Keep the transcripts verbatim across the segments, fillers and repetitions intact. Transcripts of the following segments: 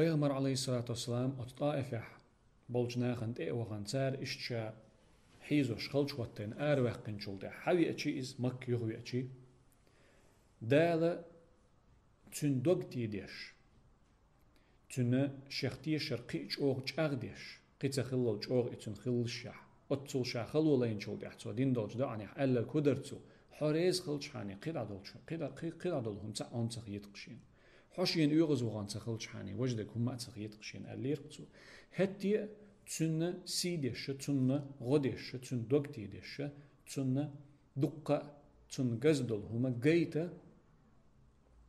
Пайхамар, алейхиссалату вассалам, оцу ТӀаифехь болчу нахана тӀе а вахана, цара иштта ша хьийзош халчу хӀоттайна араваьккхинчул тӀаьхьа, хьавеачи иза, Макка юхавеачи, Дала цуьнан дог тийдеш, цуьнан шех тешар кхин а чӀогӀа чӀагӀдеш, кхин ца хиллал чӀогӀа и цуьнан хиллашехь, оццул ша хало лайначул тӀаьхьа цо дина долчу доӀанехь аьлларг хӀун дара цо: «Хьо реза хилчхьана, кхидӀа долчу, кхидӀа, кхи-, кхидӀа долу хӀума цхьаъ хӀума ца хетакхаш шена. Хьо шена оьгӀазвахана ца хилчхьана, важа дерг хӀумма а ца хетакхаш шена», аьллера цо. ХӀетте а цуьнан сий деш, цунна гӀо деш, цуьнан дог тийдеш, цунна дуккха а, цунна газа долу хӀума гайта,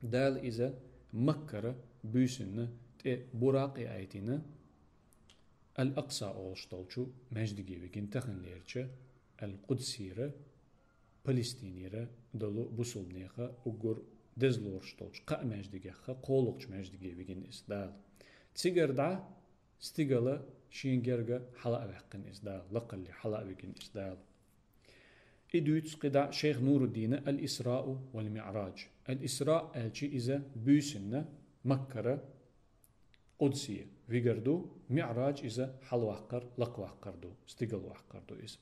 Дала иза Маккара буьйсанна тӀе буракъ яийтина, Ал-Акъса олуш долчу маьждиге вигина, таханлерча Ал-Къудсера, Палестинера долу бусулбанеха уггар деза лоруш долчу кхаа маьждигеха кхоалгӀачу маьждиге вигина иза Дала. Цигара дӀа стигала шен герга хьала а ваьккхина иза Дала, лакхалле хьала а вигина иза Дала. И дуьйцу кхидӀа шайх Нуруддина «Ал-Исрау вал-МиӀраж». Ал-Исра аьлчи иза буьйсанна Маккара Къудсе вигар ду, МиӀраж иза хьалаваккхар, лакхаваккхар ду, стигалваккхар ду иза.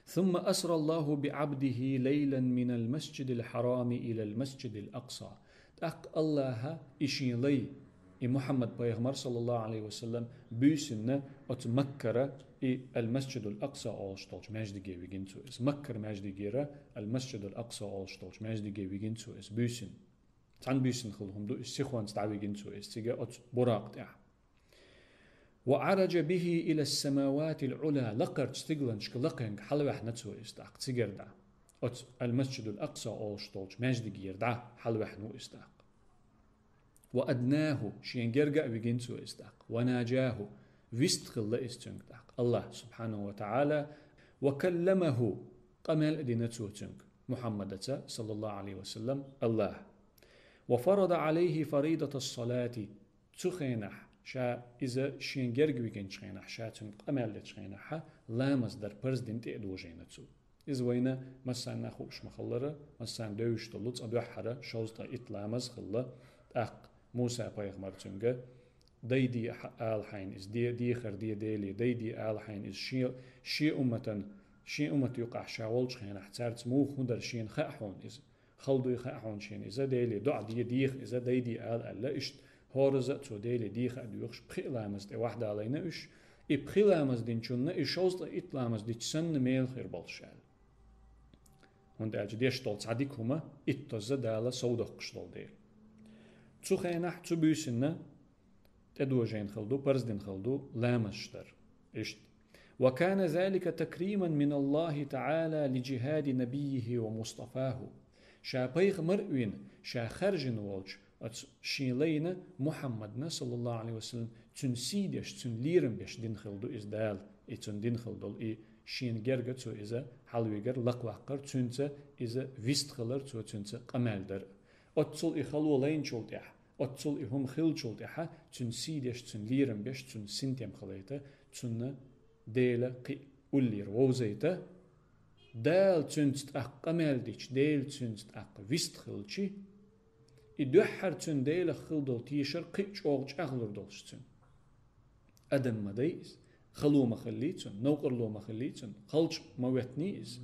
«Сумма асра Аллаху би абдихи лайлан минал масджидил хьарами илал масджидил акъса». ТӀаккха Аллаха и шен лай, и Мухьаммад пайхамар, саллаллаху алейхи ва саллам, буьйсанна оцу Маккара и Ал-Масджидул Акъса олуш долчу маьждиге вигина цо иза. Маккара маьждигера Ал-Масджидул-Акъса олуш долчу маьждиге вигина цо иза буьйсина. Цхьана буьйсина хилла хӀума ду, иза сихонца дӀавигина цо иза цига оцу буракъ тӀехь. «Ва араджа бихи ила самаватил ула», лакхарчу стигланашка лакхенга хьалаваьхьна цо иза тӀаккха цигара дӀа. Оцу Ал-Масджидул-Акъса олуш долчу маьждигера дӀа хьалаваьхьна ву иза тӀаккха. «Ва аднаху», шен герга а вигина цо иза тӀаккха. «Ва наджаху», вист хилла иза цуьнга тӀаккха Аллах субхьанаху ва таӀала. «Ва калламаху», къамел а дина цо цуьнга, Мухьаммадаца, саллаллаху алейхи ва саллам, Аллах. «Ва фарада алейхи фаридатас салати», цу хенахь, ша иза шен герга вигинчу хенахь, ша цуьнга къамел дечу хенахь, ламаз дар парз дина тӀе а дожийна цо. Иза вайна массарна а хууш ма-хиллара, массарна девзаш долу цкъа дуьххьара шовзткъа итт ламаз хилла, тӀаккха Муса-пайхамар цуьнга: «Дайде ала хьайна иза, де, дехар де Деле, дайде ала хьайна иза, шен, шен умматан, шен уммат юкъахь ша волчу хенахь, цаьрца муха хӀун дара шена хаьа хьуна иза. Хала дуй хаьа хьуна шена иза, Деле доӀа де, деха иза, дайде ала», аьлла, иштта хӀоразза а цо Деле деха а доьхуш, пхи а ламаз тӀе вахьдалайна уьш. И пхи ламаз динчунна и шовзткъа итт ламаз дича санна мела хир болуш аьлла. ХӀунда аьлча деш долу цхьа дика хӀума иттазза Дала совдоккхуш долу дела. Цу хенахь, цу буьйсанна тӀедожийна хила ду, парз дина хила ду ламазаш дар. Иштта. «Ва кана залика такриман мин Аллахи таӀала ли джихади набиййихи ва мустафаху». Ша пайхамар а вина, ша хаьржина волчу оцу шен лайна Мухьаммадна, саллаллаху алейхи ва саллам, цуьнан сий деш, цуьнан лерам беш дина хила ду иза Дала, и цуьнан дина хила долу и шена герга цо иза хьалавигар, лакхаваккхар, цуьнца иза вист хилар, цо цуьнца къамел дар. Оццул и хало лайначул тӀаьхьа, оццул и хӀума хиллачул тӀаьхьа, цуьнан сий деш, цуьнан лерам беш, цуьнан синтем хилийта, цунна Дела кхин а уллера вовзийта, Дала цуьнца тӀаккха къамел дича, Дела цуьнца тӀаккха вист хилчи, и дуьххьара цуьнан Делах хила долу тешар кхин а чӀогӀа чӀагӀлур долуш цуьнан. Адам ма дай иза, хало ма хиллий цунна, новкъарло ма хиллий цунна, халча ма веттаний иза.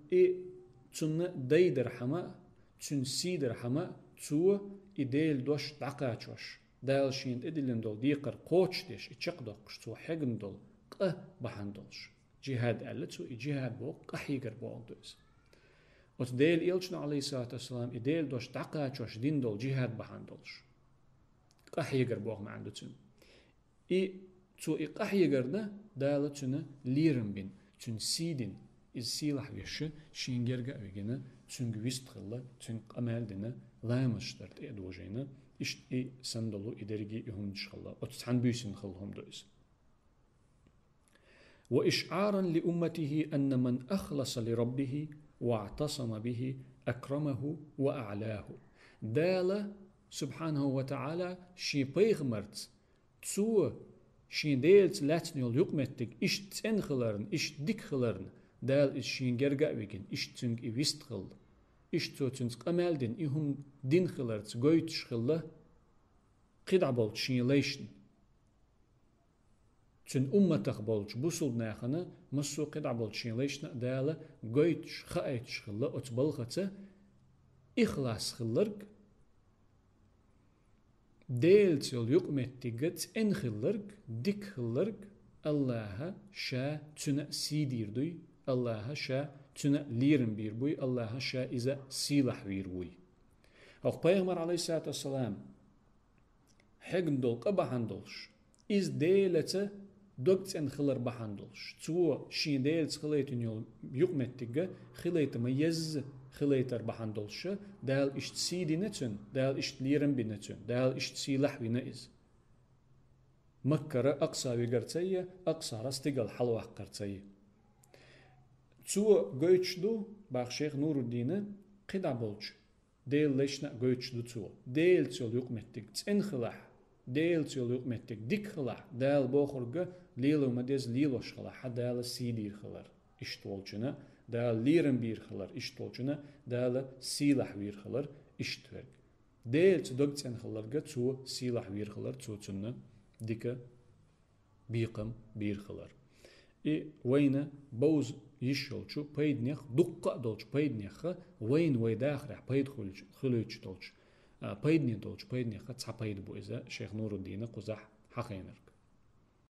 И цунна дайдархьама а, цуьнан сийдархьама а, цо и Делан дош дӀакхачош, Дала шена тӀедиллина долу декхар кхочушдеш, и чекхдоккхуш, цо хьегна долу къа бахьана долуш. Джихад аьлла цо, и джихад боху, къахьегар боху ду иза. Оцу Делан элчано, алейхиссалату вассалам, и Делан дош дӀакхачош дина долу джихад бахьана долуш. Къахьегар боху маьӀна ду цуьнан. И цо и къахьегарна Дала цуьнан лерам бина, цуьнан сий дина, иза сийлахь вешан, шен герга а вигина, цуьнга вист хилла, цуьнга къамел дина, ламазаш дар тӀе а дожийна, иштта и санна долу и дерриге и хӀуманаш хилла. Оцу цхьана буьйсина хилла хӀума ду иза. «Ва ишъаран ли умматихи анна ман ахласа ли раббихи ва аътасама бихи акрамаху ва аълаху». Дала, субхьанаху ва таӀала, шен пайхамарца, цо шен Делаца лаьцна йолу юкъаметтиг иштта цӀена хиларна, иштта дика хиларна, Дала иза шен герга а вигина, иштта цуьнга и вист хилла, иштта цо цуьнца къамел дина, и хӀума дина хиларца гойтуш хилла, кхидӀа болчу шен лайшна. Цуьнан умматах болчу бусулба нахана массо а кхидӀа болчу шен лайшна а Дала гойтуш, хаийтуш хилла оцу балхаца ихлас хилларг, Делаца йолу юкъаметтигга цӀена хилларг, дика хилларг, Аллаха ша цуьнан а сий дийр дуй, Аллаха ша цуьнан а лерам бийр буй, Аллаха ша иза сийлахь вийр вуй. ХӀокху пайхамар, алейхиссалату вассалам, хьегна долу къа бахьана долуш, иза Делаца дог цӀена хилар бахьана долуш, цо шен Делаца хилийтина йолу юкъаметтигга хилийта ма езза хилийтар бахьана долуша, Дала иштта сий дина цуьнан, Дала иштта лерам бина цуьнан, Дала иштта сийлахь вина иза. Маккара Акъса вигарцайя, Акъсара стигала хьалаваккхарцайя. Цо гойтуш ду, баха шайх Нуруддина, кхидӀа болчу Делан лайшна а гойтуш ду цо. Делаца йолу юкъаметтиг цӀена хилахь, Делаца йолу юкъаметтиг дика хилахь, Дала бохурга лело ма деза лелош хилахь, хьан Дала сий дийр хилар. Иштта волчунна Дала лерам бийр хилар, иштта волчунна Дала сийлахь вийр хилар, иштта верг. Делаца дог цӀена хилларга цо сийлахь вийр хилар, цо цунна дика бекхам бийр хилар. И вайна бовза йиш йолчу пайданех, дуккха а долчу пайданеха, вайна вай дахарехь пайда хуьлуьйтуш долчу, а, пайдане долчу пайданеха цхьа пайда бу иза шайх Нуруддина кхузахь хьахийнарг.